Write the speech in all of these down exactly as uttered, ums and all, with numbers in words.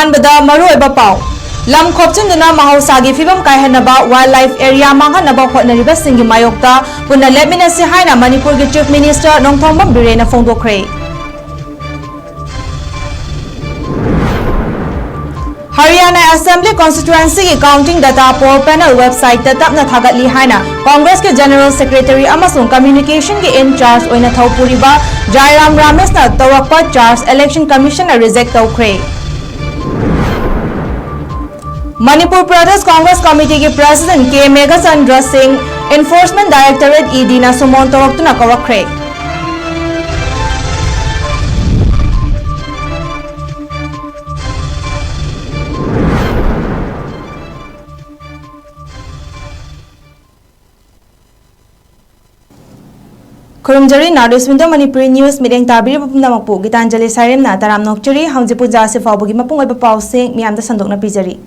ꯑꯍꯥꯟꯕꯗ ꯃꯔꯨꯑꯣꯏꯕ ꯄꯥꯎ꯫ ꯂꯝ ꯈꯣꯞꯆꯤꯟꯗꯨꯅ ꯃꯍꯧꯁꯥꯒꯤ ꯐꯤꯕꯝ ꯀꯥꯏꯍꯟꯅꯕ, wildlife area ꯃꯥꯡꯍꯟꯅꯕ ꯍꯣꯠꯅꯔꯤꯕꯁꯤꯡꯒꯤ ꯃꯥꯌꯣꯛꯇ ꯄꯨꯟꯅ ꯂꯦꯞꯃꯤꯟꯅꯁꯤ ꯍꯥꯏꯅ ꯃꯅꯤꯄꯨꯔꯒꯤ Chief Minister ꯅꯣꯡꯊꯣꯝꯕꯝ ꯕꯤꯔꯦꯟꯅ ꯐꯣꯡꯗꯣꯛꯈ꯭ꯔꯦ꯫ ꯍꯔꯤꯌꯥꯅꯥ Assembly Constituency ꯒꯤ counting data poll panel website ꯇ ꯇꯞꯅ ꯊꯥꯒꯠꯂꯤ ꯍꯥꯏꯅ Congress ꯀꯤ General Secretary ꯑꯃꯁꯨꯡ Communication ꯒꯤ in charge ꯑꯣꯏꯅ ꯊꯧ ꯄꯨꯔꯤꯕ ꯖꯥꯏꯔꯥꯝ ꯔꯥꯃꯦꯁꯅ ꯇꯧꯔꯛꯄ charge Election Commission ꯅ reject ꯇꯧꯈ꯭ꯔꯦ꯫ ꯃꯅꯤꯄꯨꯔ ꯄ꯭ꯔꯗꯦꯁ ꯀꯣꯡꯒ꯭ꯔꯦꯁ ꯀꯃꯤꯇꯤꯒꯤ President ꯀꯦ ꯃꯦꯘꯆꯟꯗ꯭ꯔ ꯁꯤꯡ Enforcement Directorate, ED ꯅ summon ꯇꯧꯔꯛꯇꯨꯅ ꯀꯧꯔꯛꯈ꯭ꯔꯦ꯫ ꯈꯨꯔꯨꯝꯖꯔꯤ, North East Window Manipuri News ꯃꯤꯠꯌꯦꯡ ꯇꯥꯕꯤꯔꯤꯕ ꯄꯨꯝꯅꯃꯛꯄꯨ ꯒꯤꯇꯥꯟꯖꯂꯤ ꯁꯥꯏꯔꯦꯝꯅ ꯇꯔꯥꯝꯅ ꯑꯣꯛꯆꯔꯤ꯫ ꯍꯧꯖꯤꯛ ꯄꯨꯡꯖꯥ ꯑꯁꯤ ꯐꯥꯎꯕꯒꯤ ꯃꯄꯨꯡ ꯑꯣꯏꯕ ꯄꯥꯎꯁꯤꯡ ꯃꯤꯌꯥꯝꯗ ꯁꯟꯗꯣꯛꯅ ꯄꯤꯖꯔꯤ꯫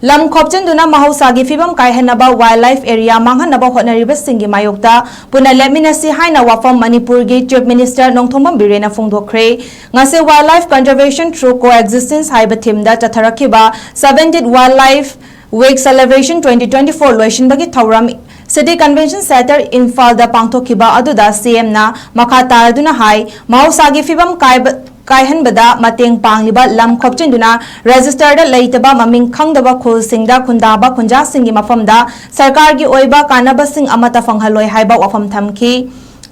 ꯂꯝ ꯈꯣꯞꯆꯤꯟꯗꯨꯅ ꯃꯍꯧꯁꯥꯒꯤ ꯐꯤꯕꯝ ꯀꯥꯏꯍꯟꯅꯕ, wildlife area ꯃꯥꯡꯍꯟꯅꯕ ꯍꯣꯠꯅꯔꯤꯕꯁꯤꯡꯒꯤ ꯃꯥꯌꯣꯛꯇ ꯄꯨꯟꯅ ꯂꯦꯞꯃꯤꯟꯅꯁꯤ ꯍꯥꯏꯅ ꯋꯥꯐꯝ ꯃꯅꯤꯄꯨꯔꯒꯤ Chief Minister ꯅꯣꯡꯊꯣꯝꯕꯝ ꯕꯤꯔꯦꯟꯅ ꯐꯣꯡꯗꯣꯛꯈ꯭ꯔꯦ꯫ ꯉꯁꯤ Wildlife Conservation Through Coexistence ꯍꯥꯏꯕ theme ꯗ ꯆꯠꯊꯔꯛꯈꯤꯕ Seventeenth Wildlife Week Celebration twenty twenty-four ꯂꯣꯏꯁꯤꯟꯕꯒꯤ ꯊꯧꯔꯝ City Convention Centre ꯏꯝꯐꯥꯜꯗ ꯄꯥꯡꯊꯣꯛꯈꯤꯕ ꯑꯗꯨꯗ CM ꯅ ꯃꯈꯥ ꯇꯥꯔꯗꯨꯅ ꯍꯥꯏ, ꯃꯍꯧꯁꯥꯒꯤ ꯐꯤꯕꯝ ꯀꯥꯏꯕ, ꯀꯥꯏꯍꯟꯕꯗ ꯃꯇꯦꯡ ꯄꯥꯡꯂꯤꯕ ꯂꯝ ꯈꯣꯞꯆꯤꯟꯗꯨꯅ register ꯗ ꯂꯩꯇꯕ ꯃꯃꯤꯡ ꯈꯪꯗꯕ ꯈꯨꯜꯁꯤꯡꯗ ꯈꯨꯟꯗꯥꯕ ꯈꯨꯟꯖꯥꯁꯤꯡꯒꯤ ꯃꯐꯝꯗ ꯁꯔꯀꯥꯔꯒꯤ ꯑꯣꯏꯕ ꯀꯥꯟꯅꯕꯁꯤꯡ ꯑꯃꯠꯇ ꯐꯪꯍꯜꯂꯣꯏ ꯍꯥꯏꯕ ꯋꯥꯐꯝ ꯊꯝꯈꯤ꯫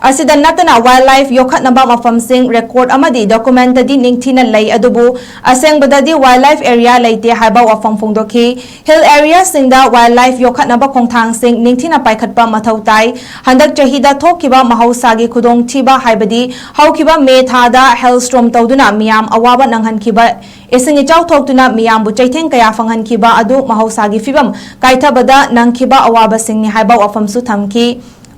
ꯑꯁꯤꯗ ꯅꯠꯇꯅ wildlife ꯌꯣꯛꯈꯠꯅꯕ ꯃꯐꯝꯁꯤꯡ record ꯑꯃꯗꯤ document ꯇꯗꯤ ꯅꯤꯡꯊꯤꯅ ꯂꯩ, ꯑꯗꯨꯕꯨ ꯑꯁꯦꯡꯕꯗꯗꯤ wildlife area ꯂꯩꯇꯦ ꯍꯥꯏꯕ ꯋꯥꯐꯝ ꯐꯣꯡꯗꯣꯛꯈꯤ꯫ Hill area ꯁꯤꯡꯗ wildlife ꯌꯣꯛꯈꯠꯅꯕ ꯈꯣꯡꯊꯥꯡꯁꯤꯡ ꯅꯤꯡꯊꯤꯅ ꯄꯥꯏꯈꯠꯄ ꯃꯊꯧ ꯇꯥꯏ꯫ ꯍꯟꯗꯛ ꯆꯍꯤꯗ ꯊꯣꯛꯈꯤꯕ ꯃꯍꯧꯁꯥꯒꯤ ꯈꯨꯗꯣꯡꯊꯤꯕ ꯍꯥꯏꯕꯗꯤ ꯍꯧꯈꯤꯕ ꯃꯦ ꯊꯥꯗ hailstorm ꯇꯧꯗꯨꯅ ꯃꯤꯌꯥꯝ ꯑꯋꯥꯕ ꯅꯪꯍꯟꯈꯤꯕ ꯏꯁꯤꯡ ꯏꯆꯥꯎ ꯊꯣꯛꯇꯨꯅ ꯃꯤꯌꯥꯝꯕꯨ ꯆꯩꯊꯦꯡ ꯀꯌꯥ ꯐꯪꯍꯟꯈꯤꯕ ꯑꯗꯨ ꯃꯍꯧꯁꯥꯒꯤ ꯐꯤꯕꯝ ꯀꯥꯏꯊꯕꯗ ꯅꯪꯈꯤꯕ ꯑꯋꯥꯕꯁꯤꯡꯅꯤ ꯍꯥꯏꯕ ꯋꯥꯐꯝꯁꯨ ꯊꯝꯈꯤ꯫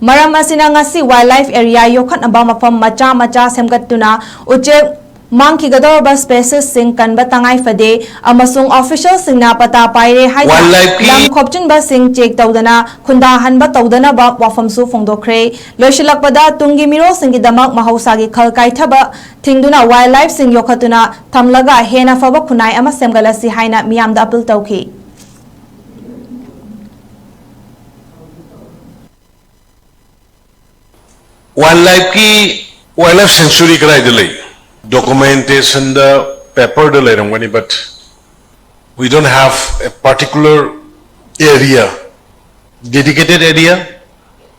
ꯃꯔꯝ ꯑꯁꯤꯅ ꯉꯁꯤ wildlife area ꯌꯣꯛꯈꯠꯅꯕ ꯃꯐꯝ ꯃꯆꯥ ꯃꯆꯥ ꯁꯦꯝꯒꯠꯇꯨꯅ ꯎꯆꯦꯛ ꯃꯥꯡꯈꯤꯒꯗꯧꯔꯕ ꯁ꯭ꯄꯦꯁꯤꯁꯁꯤꯡ ꯀꯟꯕ ꯇꯉꯥꯏ ꯐꯗꯦ ꯑꯃꯁꯨꯡ ꯑꯣꯐꯤꯁꯤꯌꯦꯜꯁꯤꯡꯅ ꯄꯇꯥ ꯄꯥꯏꯔꯦ ꯍꯥꯏꯗꯨꯅ ꯋꯥꯏꯜ ꯂꯥꯏꯐꯀꯤ ꯂꯝ ꯈꯣꯞꯆꯤꯟꯕꯁꯤꯡ ꯆꯦꯛ ꯇꯧꯗꯅ ꯈꯨꯟꯗꯥꯍꯟꯕ ꯇꯧꯗꯅꯕ ꯋꯥꯐꯝꯁꯨ ꯐꯣꯡꯗꯣꯛꯈ꯭ꯔꯦ꯫ ꯂꯣꯏꯁꯤꯜꯂꯛꯄꯗ, ꯇꯨꯡꯒꯤ ꯃꯤꯔꯣꯜꯁꯤꯡꯒꯤꯗꯃꯛ ꯃꯍꯧꯁꯥꯒꯤ ꯈꯜ ꯀꯥꯏꯊꯕ ꯊꯤꯡꯗꯨꯅ ꯋꯥꯏꯜ ꯂꯥꯏꯐꯁꯤꯡ ꯌꯣꯛꯈꯠꯇꯨꯅ ꯊꯝꯂꯒ ꯍꯦꯟꯅ ꯐꯕ ꯈꯨꯟꯅꯥꯏ ꯑꯃ ꯁꯦꯝꯒꯠꯂꯁꯤ ꯍꯥꯏꯅ ꯃꯤꯌꯥꯝꯗ ꯑꯄꯤꯜ ꯇꯧꯈꯤ꯫ ꯋꯥꯏꯜ ꯂꯥꯏꯐꯀꯤ, ꯋꯥꯏꯜ ꯂꯥꯏꯐ ꯁꯦꯡꯆꯨꯔꯤ ꯀꯗꯥꯏꯗ ꯂꯩ? ꯗꯣꯀꯨꯃꯦꯟꯇꯦꯁꯟꯗ, ꯄꯦꯄꯔꯗ ꯂꯩꯔꯝꯒꯅꯤ, but we don't have a particular area, dedicated area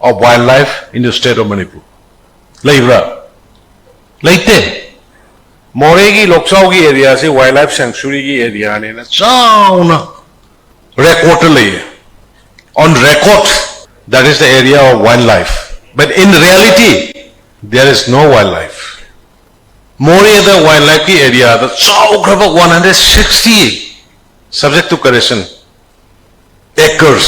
of wildlife in the state of Manipur. ꯂꯩꯕ꯭ꯔꯥ? ꯂꯩꯇꯦ꯫ ꯃꯣꯔꯦꯒꯤ ꯂꯣꯛꯆꯥꯎꯒꯤ ꯑꯦꯔꯤꯌꯥꯁꯤ ꯋꯥꯏꯜ ꯂꯥꯏꯐ ꯁꯦꯡꯆꯨꯔꯤꯒꯤ ꯑꯦꯔꯤꯌꯥꯅꯦꯅ ꯆꯥꯎꯅ ꯔꯦꯀꯣꯔꯗꯇ ꯂꯩꯌꯦ꯫ On record, that is the area of wildlife. But in reality, there is no wildlife. ꯃꯣꯔꯦꯗ wild ꯂꯥꯏꯐꯀꯤ ꯑꯦꯔꯤꯌꯥꯗ ꯆꯥꯎꯈ꯭ꯔꯕ one hundred sixty, subject to correction, acres,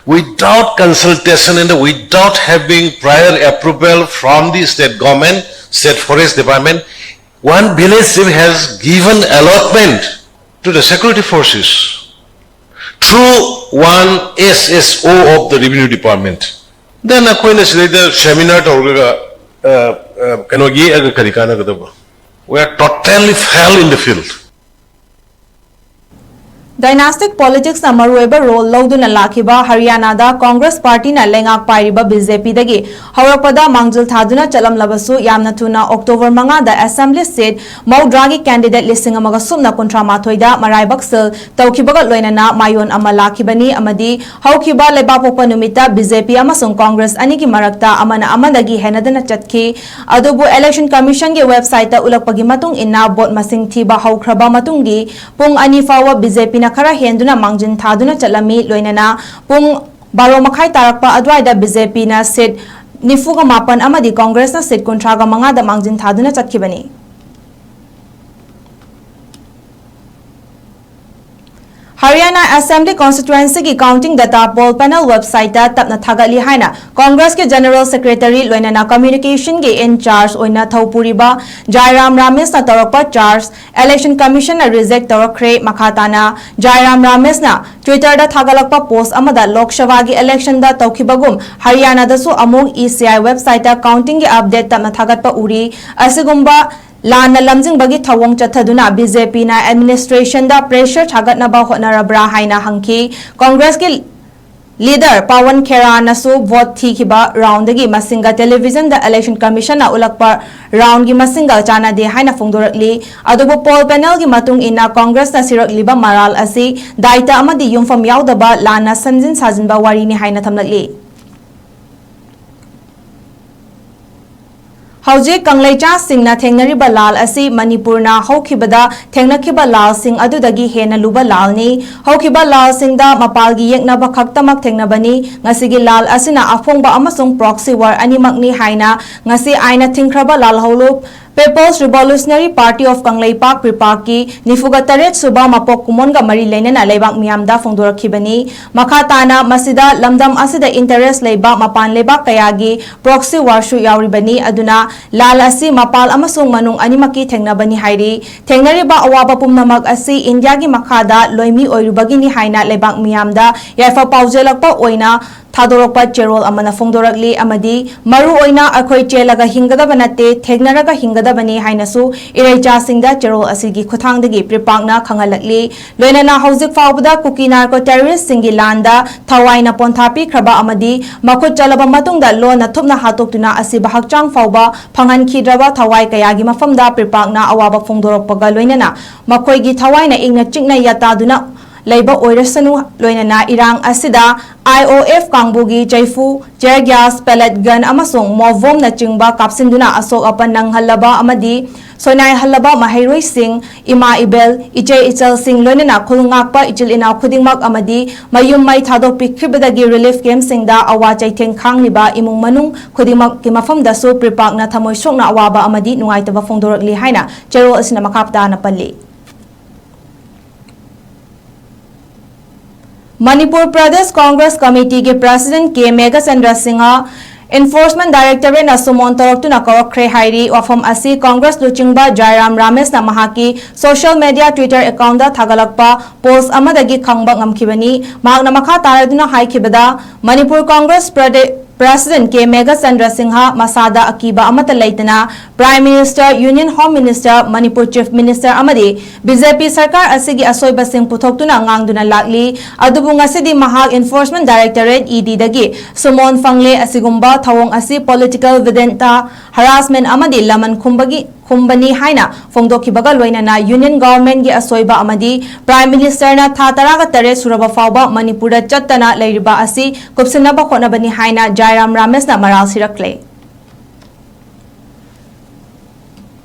without consultation and without having prior approval from the state government, state forest department, one village chief has given allotment to the security forces through one S S O of the revenue department. Then ꯑꯩꯈꯣꯏꯅ ꯁꯤꯗꯩꯗ seminar ꯇꯧꯔꯒ, ꯑ, ꯑ, ꯀꯩꯅꯣ ꯌꯦꯛꯑꯒ ꯀꯔꯤ ꯀꯥꯟꯅꯒꯗꯕ? We are totally fail in the field. Dynastic politicsꯅ ꯃꯔꯨꯑꯣꯏꯕ role ꯂꯧꯗꯨꯅ ꯂꯥꯛꯈꯤꯕ ꯍꯔꯤꯌꯥꯅꯥꯗ ꯀꯣꯡꯒ꯭ꯔꯦꯁ ꯄꯥꯔꯇꯤꯅ ꯂꯩꯉꯥꯛ ꯄꯥꯏꯔꯤꯕ ꯕꯤ ꯖꯦ ꯄꯤꯗꯒꯤ ꯍꯧꯔꯛꯄꯗ ꯃꯥꯡꯖꯤꯜ ꯊꯥꯗꯨꯅ ꯆꯠꯂꯝꯂꯕꯁꯨ, ꯌꯥꯝꯅ ꯊꯨꯅ ꯑꯣꯛꯇꯣꯕꯔ ꯃꯉꯥꯗ ꯑꯦꯁꯦꯝꯕ꯭ꯂꯤ ꯁꯤꯠ ꯃꯧꯗ꯭ꯔꯥꯒꯤ ꯀꯦꯟꯗꯤꯗꯦꯠ ꯂꯤꯁꯤꯡ ꯑꯃꯒ ꯁꯨꯞꯅ ꯀꯨꯟꯊ꯭ꯔꯥ ꯃꯥꯊꯣꯏꯗ ꯃꯔꯥꯏꯕꯛ ꯁꯤꯜ ꯇꯧꯈꯤꯕꯒ ꯂꯣꯏꯅꯅ ꯃꯥꯏꯑꯣꯟ ꯑꯃ ꯂꯥꯛꯈꯤꯕꯅꯤ ꯑꯃꯗꯤ ꯍꯧꯈꯤꯕ ꯂꯩꯕꯥꯛꯄꯣꯛꯄ ꯅꯨꯃꯤꯠꯇ ꯕꯤ ꯖꯦ ꯄꯤ ꯑꯃꯁꯨꯡ ꯀꯣꯡꯒ꯭ꯔꯦꯁ ꯑꯅꯤꯒꯤ ꯃꯔꯛꯇ ꯑꯃꯅ ꯑꯃꯗꯒꯤ ꯍꯦꯟꯅꯗꯅ ꯆꯠꯈꯤ꯫ ꯑꯗꯨꯕꯨ election commissionꯒꯤ websiteꯇ ꯎꯠꯂꯛꯄꯒꯤ ꯃꯇꯨꯡ ꯏꯟꯅ, ꯚꯣꯠ ꯃꯁꯤꯡ ꯊꯤꯕ ꯍꯧꯈ꯭ꯔꯕ ꯃꯇꯨꯡꯒꯤ ꯄꯨꯡ ꯑꯅꯤ ꯐꯥꯎꯕ ꯕꯤ ꯖꯦ ꯄꯤꯅ ꯈꯔ ꯍꯦꯟꯗꯨꯅ ꯃꯥꯡꯖꯤꯟ ꯊꯥꯗꯨꯅ ꯆꯠꯂꯝꯃꯤ꯫ ꯂꯣꯏꯅꯅ ꯄꯨꯡ ꯕꯥꯔꯣ ꯃꯈꯥꯏ ꯇꯥꯔꯛꯄ ꯑꯗꯨꯋꯥꯏꯗ ꯕꯤ ꯖꯦ ꯄꯤꯅ ꯁꯤꯠ ꯅꯤꯐꯨꯒ ꯃꯥꯄꯟ ꯑꯃꯗꯤ ꯀꯣꯡꯒ꯭ꯔꯦꯁꯅ ꯁꯤꯠ ꯀꯨꯟꯊ꯭ꯔꯥꯒ ꯃꯉꯥꯗ ꯃꯥꯡꯖꯤꯟ ꯊꯥꯗꯨꯅ ꯆꯠꯈꯤꯕꯅꯤ꯫ ꯍꯔꯤꯌꯥꯅꯥ ꯑꯦꯁꯦꯝꯕ꯭ꯂꯤ ꯀꯣꯟꯁꯇꯤꯇ꯭ꯋꯦꯟꯁꯤꯒꯤ ꯀꯥꯎꯟꯇꯤꯡ ꯗꯦꯇꯥ ꯄꯣꯜ ꯄꯦꯅꯦꯜ ꯋꯦꯕꯁꯥꯏꯠꯇ ꯇꯞꯅ ꯊꯥꯒꯠꯂꯤ ꯍꯥꯏꯅ ꯀꯣꯡꯒ꯭ꯔꯦꯁꯀꯤ ꯖꯦꯅꯔꯦꯜ ꯁꯦꯀ꯭ꯔꯦꯇꯔꯤ ꯂꯣꯏꯅꯅ ꯀꯝꯃ꯭ꯌꯨꯅꯤꯀꯦꯁꯟꯒꯤ ꯏꯟ ꯆꯥꯔꯖ ꯑꯣꯏꯅ ꯊꯧ ꯄꯨꯔꯤꯕ ꯖꯥꯏꯔꯥꯝ ꯔꯥꯃꯦꯁꯅ ꯇꯧꯔꯛꯄ ꯆꯥꯔꯖ ꯏꯂꯦꯛꯁꯟ ꯀꯃꯤꯁꯟꯅ ꯔꯤꯖꯦꯛ ꯇꯧꯔꯛꯈ꯭ꯔꯦ꯫ ꯃꯈꯥ ꯇꯥꯅ ꯖꯥꯏꯔꯥꯝ ꯔꯥꯃꯦꯁꯅ ꯇ꯭ꯋꯤꯇꯔꯗ ꯊꯥꯒꯠꯂꯛꯄ ꯄꯣꯁ ꯑꯃꯗ ꯂꯣꯛ ꯁꯚꯥꯒꯤ ꯏꯂꯦꯛꯁꯟꯗ ꯇꯧꯈꯤꯕꯒꯨꯝ ꯍꯔꯤꯌꯥꯅꯥꯗꯁꯨ ꯑꯃꯨꯛ ꯏ ꯁꯤ ꯑꯥꯏ ꯋꯦꯕꯁꯥꯏꯠꯇ ꯀꯥꯎꯟꯇꯤꯡꯒꯤ ꯑꯞꯗꯦꯠ ꯇꯞꯅ ꯊꯥꯒꯠꯄ ꯎꯔꯤ꯫ ꯑꯁꯤꯒꯨꯝꯕ ꯂꯥꯟꯅ ꯂꯝꯖꯤꯡꯕꯒꯤ ꯊꯧꯑꯣꯡ ꯆꯠꯊꯗꯨꯅ ꯕꯤ ꯖꯦ ꯄꯤꯅ ꯑꯦꯗꯃꯤꯅꯤꯁꯇ꯭ꯔꯦꯁꯟꯗ ꯄ꯭ꯔꯦꯁꯔ ꯊꯥꯒꯠꯅꯕ ꯍꯣꯠꯅꯔꯕ꯭ꯔꯥ ꯍꯥꯏꯅ ꯍꯪꯈꯤ꯫ ꯀꯣꯡꯒ꯭ꯔꯦꯁꯀꯤ ꯂꯤꯗꯔ ꯄꯋꯟ ꯈꯦꯔꯥꯅꯁꯨ ꯚꯣꯠ ꯊꯤꯈꯤꯕ ꯔꯥꯎꯟꯗꯒꯤ ꯃꯁꯤꯡꯒ ꯇꯦꯂꯤꯚꯤꯖꯟꯗ ꯏꯂꯦꯛꯁꯟ ꯀꯃꯤꯁꯟꯅ ꯎꯠꯂꯛꯄ ꯔꯥꯎꯟꯒꯤ ꯃꯁꯤꯡꯒ ꯆꯥꯟꯅꯗꯦ ꯍꯥꯏꯅ ꯐꯣꯡꯗꯣꯔꯛꯂꯤ꯫ ꯑꯗꯨꯕꯨ ꯄꯣꯜ ꯄꯦꯅꯦꯜꯒꯤ ꯃꯇꯨꯡ ꯏꯟꯅ ꯀꯣꯡꯒ꯭ꯔꯦꯁꯅ ꯁꯤꯔꯛꯂꯤꯕ ꯃꯔꯥꯜ ꯑꯁꯤ ꯗꯥꯏꯇ ꯑꯃꯗꯤ ꯌꯨꯝꯐꯝ ꯌꯥꯎꯗꯕ ꯂꯥꯟꯅ ꯁꯦꯝꯖꯤꯟ ꯁꯥꯖꯤꯟꯕ ꯋꯥꯔꯤꯅꯤ ꯍꯥꯏꯅ ꯊꯝꯂꯛꯂꯤ꯫ ꯍꯧꯖꯤꯛ ꯀꯪꯂꯩꯆꯥꯁꯤꯡꯅ ꯊꯦꯡꯅꯔꯤꯕ ꯂꯥꯜ ꯑꯁꯤ ꯃꯅꯤꯄꯨꯔꯅ ꯍꯧꯈꯤꯕꯗ ꯊꯦꯡꯅꯈꯤꯕ ꯂꯥꯜꯁꯤꯡ ꯑꯗꯨꯗꯒꯤ ꯍꯦꯟꯅ ꯂꯨꯕ ꯂꯥꯜꯅꯤ꯫ ꯍꯧꯈꯤꯕ ꯂꯥꯜꯁꯤꯡꯗ ꯃꯄꯥꯜꯒꯤ ꯌꯦꯛꯅꯕ ꯈꯛꯇꯃꯛ ꯊꯦꯡꯅꯕꯅꯤ꯫ ꯉꯁꯤꯒꯤ ꯂꯥꯜ ꯑꯁꯤꯅ ꯑꯐꯣꯡꯕ ꯑꯃꯁꯨꯡ ꯄ꯭ꯔꯣꯛꯁꯤ ꯋꯥꯔ ꯑꯅꯤꯃꯛꯅꯤ ꯍꯥꯏꯅ ꯉꯁꯤ ꯑꯥꯏꯟꯅ ꯊꯤꯡꯈ꯭ꯔꯕ ꯂꯥꯜꯍꯧꯂꯨꯞ People's Revolutionary Party of Kangleipak ꯄ꯭ꯔꯤꯄꯥꯛꯀꯤ ꯅꯤꯐꯨꯒ ꯇꯔꯦꯠ ꯁꯨꯕ ꯃꯄꯣꯛ ꯀꯨꯝꯑꯣꯟꯒ ꯃꯔꯤ ꯂꯩꯅꯅ ꯂꯩꯕꯥꯛ ꯃꯤꯌꯥꯝꯗ ꯐꯣꯡꯗꯣꯔꯛꯈꯤꯕꯅꯤ꯫ ꯃꯈꯥ ꯇꯥꯅ ꯃꯁꯤꯗ ꯂꯝꯗꯝ ꯑꯁꯤꯗ ꯏꯟꯇꯔꯦꯁ ꯂꯩꯕ ꯃꯄꯥꯟ ꯂꯩꯕꯥꯛ ꯀꯌꯥꯒꯤ ꯄ꯭ꯔꯣꯛꯁꯤ ꯋꯥꯔꯁꯨ ꯌꯥꯎꯔꯤꯕꯅꯤ꯫ ꯑꯗꯨꯅ ꯂꯥꯜ ꯑꯁꯤ ꯃꯄꯥꯜ ꯑꯃꯁꯨꯡ ꯃꯅꯨꯡ ꯑꯅꯤꯃꯛꯀꯤ ꯊꯦꯡꯅꯕꯅꯤ ꯍꯥꯏꯔꯤ꯫ ꯊꯦꯡꯅꯔꯤꯕ ꯑꯋꯥꯕ ꯄꯨꯝꯅꯃꯛ ꯑꯁꯤ ꯏꯟꯗꯤꯌꯥꯒꯤ ꯃꯈꯥꯗ ꯂꯣꯏꯃꯤ ꯑꯣꯏꯔꯨꯕꯒꯤꯅꯤ ꯍꯥꯏꯅ ꯂꯩꯕꯥꯛ ꯃꯤꯌꯥꯝꯗ ꯌꯥꯏꯐ ꯄꯥꯎꯖꯦꯜꯂꯛꯄ ꯑꯣꯏꯅ ꯊꯥꯗꯣꯔꯛꯄ ꯆꯦꯔꯣꯜ ꯑꯃꯅ ꯐꯣꯡꯗꯣꯔꯛꯂꯤ꯫ ꯑꯃꯗꯤ ꯃꯔꯨ ꯑꯣꯏꯅ ꯑꯩꯈꯣꯏ ꯆꯦꯜꯂꯒ ꯍꯤꯡꯒꯗꯕ ꯅꯠꯇꯦ, ꯊꯦꯡꯅꯔꯒ ꯍꯤꯡꯒꯗꯕꯅꯤ ꯍꯥꯏꯅꯁꯨ ꯏꯔꯩꯆꯥꯁꯤꯡꯗ ꯆꯦꯔꯣꯜ ꯑꯁꯤꯒꯤ ꯈꯨꯠꯊꯥꯡꯗꯒꯤ ꯄ꯭ꯔꯤꯄꯥꯛꯅ ꯈꯪꯍꯜꯂꯛꯂꯤ꯫ ꯂꯣꯏꯅꯅ ꯍꯧꯖꯤꯛ ꯐꯥꯎꯕꯗ ꯀꯨꯀꯤ ꯅꯥꯔꯀꯣ ꯇꯦꯔꯣꯔꯤꯁꯁꯤꯡꯒꯤ ꯂꯥꯟꯗ ꯊꯋꯥꯏꯅ ꯄꯣꯟꯊꯥ ꯄꯤꯈ꯭ꯔꯕ ꯑꯃꯗꯤ ꯃꯈꯨꯠ ꯆꯠꯂꯕ ꯃꯇꯨꯡꯗ ꯂꯣꯟꯅ ꯊꯨꯞꯅ ꯍꯥꯠꯇꯣꯛꯇꯨꯅ ꯑꯁꯤꯕ ꯍꯛꯆꯥꯡ ꯐꯥꯎꯕ ꯐꯪꯍꯟꯈꯤꯗ꯭ꯔꯕ ꯊꯋꯥꯏ ꯀꯌꯥꯒꯤ ꯃꯐꯝꯗ ꯄ꯭ꯔꯤꯄꯥꯛꯅ ꯑꯋꯥꯕ ꯐꯣꯡꯗꯣꯔꯛꯄꯒ ꯂꯣꯏꯅꯅ ꯃꯈꯣꯏꯒꯤ ꯊꯋꯥꯏꯅ ꯏꯪꯅ ꯆꯤꯛꯅ ꯌꯥꯇꯥꯗꯨꯅ ꯂꯩꯕ ꯑꯣꯏꯔꯁꯅꯨ꯫ ꯂꯣꯏꯅꯅ ꯏꯔꯥꯡ ꯑꯁꯤꯗ ꯑꯥꯏ ꯑꯣ ꯑꯦꯐ ꯀꯥꯡꯕꯨꯒꯤ ꯆꯩꯐꯨ, tear gas, pellet gun ꯑꯃꯁꯨꯡ ꯃꯣꯕꯣꯝꯅꯆꯤꯡꯕ ꯀꯥꯞꯁꯤꯟꯗꯨꯅ ꯑꯁꯣꯛ ꯑꯄꯟ ꯅꯪꯍꯜꯂꯕ ꯑꯃꯗꯤ ꯁꯣꯏꯅꯥꯏꯍꯜꯂꯕ ꯃꯍꯩꯔꯣꯏꯁꯤꯡ, ꯏꯃꯥ ꯏꯕꯦꯜ, ꯏꯆꯦ ꯏꯆꯜꯁꯤꯡ, ꯂꯣꯏꯅꯅ ꯈꯨꯜ ꯉꯥꯛꯄ ꯏꯆꯤꯜ ꯏꯅꯥꯎ ꯈꯨꯗꯤꯡꯃꯛ ꯑꯃꯗꯤ ꯃꯌꯨꯝ ꯃꯩ ꯊꯥꯗꯣꯛꯄꯤꯈ꯭ꯔꯤꯕꯗꯒꯤ ꯔꯤꯂꯤꯐ ꯀꯦꯝꯞꯁꯤꯡꯗ ꯑꯋꯥ ꯆꯩꯊꯦꯡ ꯈꯥꯡꯂꯤꯕ ꯏꯃꯨꯡ ꯃꯅꯨꯡ ꯈꯨꯗꯤꯡꯃꯛꯀꯤ ꯃꯐꯝꯗꯁꯨ ꯄ꯭ꯔꯤꯄꯥꯛꯅ ꯊꯃꯣꯏ ꯁꯣꯛꯅ ꯑꯋꯥꯕ ꯑꯃꯗꯤ ꯅꯨꯡꯉꯥꯏꯇꯕ ꯐꯣꯡꯗꯣꯔꯛꯂꯤ ꯍꯥꯏꯅ ꯆꯦꯔꯣꯜ ꯑꯁꯤꯅ ꯃꯈꯥ ꯇꯥꯅ ꯄꯜꯂꯤ꯫ ꯃꯅꯤꯄꯨꯔ ꯄ꯭ꯔꯗꯦꯁ ꯀꯣꯡꯒ꯭ꯔꯦꯁ ꯀꯃꯤꯇꯤꯒꯤ ꯄ꯭ꯔꯦꯁꯤꯗꯦꯟꯠ ꯀꯦ ꯃꯦꯘꯆꯟꯗ꯭ꯔ ꯁꯤꯡꯍ, ꯏꯟꯐꯣꯔꯁꯃꯦꯟꯠ ꯗꯥꯏꯔꯦꯛꯇꯣꯔꯦꯠꯅ ꯁꯨꯃꯣꯟ ꯇꯧꯔꯛꯇꯨꯅ ꯀꯧꯔꯛꯈ꯭ꯔꯦ ꯍꯥꯏꯔꯤ꯫ ꯋꯥꯐꯝ ꯑꯁꯤ ꯀꯣꯡꯒ꯭ꯔꯦꯁ ꯂꯨꯆꯤꯡꯕ ꯖꯥꯏꯔꯥꯝ ꯔꯥꯃꯦꯁꯅ ꯃꯍꯥꯛꯀꯤ ꯁꯣꯁꯤꯌꯦꯜ ꯃꯤꯗꯤꯌꯥ Twitter ꯑꯦꯀꯥꯎꯟꯠꯇ ꯊꯥꯒꯠꯂꯛꯄ ꯄꯣꯁꯠ ꯑꯃꯗꯒꯤ ꯈꯪꯕ ꯉꯝꯈꯤꯕꯅꯤ꯫ ꯃꯍꯥꯛꯅ ꯃꯈꯥ ꯇꯥꯔꯗꯨꯅ ꯍꯥꯏꯈꯤꯕꯗ, ꯃꯅꯤꯄꯨꯔ ꯀꯣꯡꯒ꯭ꯔꯦꯁ ꯄ꯭ꯔꯗꯦ-, ꯄ꯭ꯔꯦꯁꯤꯗꯦꯟꯠ ꯀꯦ ꯃꯦꯘꯆꯟꯗ꯭ꯔ ꯁꯤꯡꯍ ꯃꯁꯥꯗ ꯑꯀꯤꯕ ꯑꯃꯠꯇ ꯂꯩꯇꯅ prime minister, union home minister, Manipur chief minister ꯑꯃꯗꯤ ꯕꯤ ꯖꯦ ꯄꯤ ꯁꯔꯀꯥꯔ ꯑꯁꯤꯒꯤ ꯑꯁꯣꯏꯕꯁꯤꯡ ꯄꯨꯊꯣꯛꯇꯨꯅ ꯉꯥꯡꯗꯨꯅ ꯂꯥꯛꯂꯤ꯫ ꯑꯗꯨꯕꯨ ꯉꯁꯤꯗꯤ ꯃꯍꯥꯛ ꯏꯟꯐꯣꯔꯁꯃꯦꯟꯠ ꯗꯥꯏꯔꯦꯛꯇꯣꯔꯦꯠ, ꯏ ꯗꯤꯗꯒꯤ ꯁꯨꯃꯣꯟ ꯐꯪꯂꯦ꯫ ꯑꯁꯤꯒꯨꯝꯕ ꯊꯧꯑꯣꯡ ꯑꯁꯤ ꯄꯣꯂꯤꯇꯤꯀꯦꯜ ꯚꯤꯗꯦꯟꯇꯥ, ꯍꯔꯥꯁꯃꯦꯟꯠ ꯑꯃꯗꯤ ꯂꯃꯟ ꯈꯨꯝꯕꯒꯤ, ꯈꯨꯝꯕꯅꯤ ꯍꯥꯏꯅ ꯐꯣꯡꯗꯣꯛꯈꯤꯕꯒ ꯂꯣꯏꯅꯅ ꯌꯨꯅꯤꯌꯟ ꯒꯚꯔꯟꯃꯦꯟꯠꯀꯤ ꯑꯁꯣꯏꯕ ꯑꯃꯗꯤ ꯄ꯭ꯔꯥꯏꯝ ꯃꯤꯅꯤꯁꯇꯔꯅ ꯊꯥ ꯇꯔꯥꯒ ꯇꯔꯦꯠ ꯁꯨꯔꯕ ꯐꯥꯎꯕ ꯃꯅꯤꯄꯨꯔꯗ ꯆꯠꯇꯅ ꯂꯩꯔꯤꯕ ꯑꯁꯤ ꯀꯨꯞꯁꯤꯟꯅꯕ ꯍꯣꯠꯅꯕꯅꯤ ꯍꯥꯏꯅ ꯖꯥꯏꯔꯥꯝ ꯔꯥꯃꯦꯁꯅ ꯃꯔꯥꯜ ꯁꯤꯔꯛꯂꯦ꯫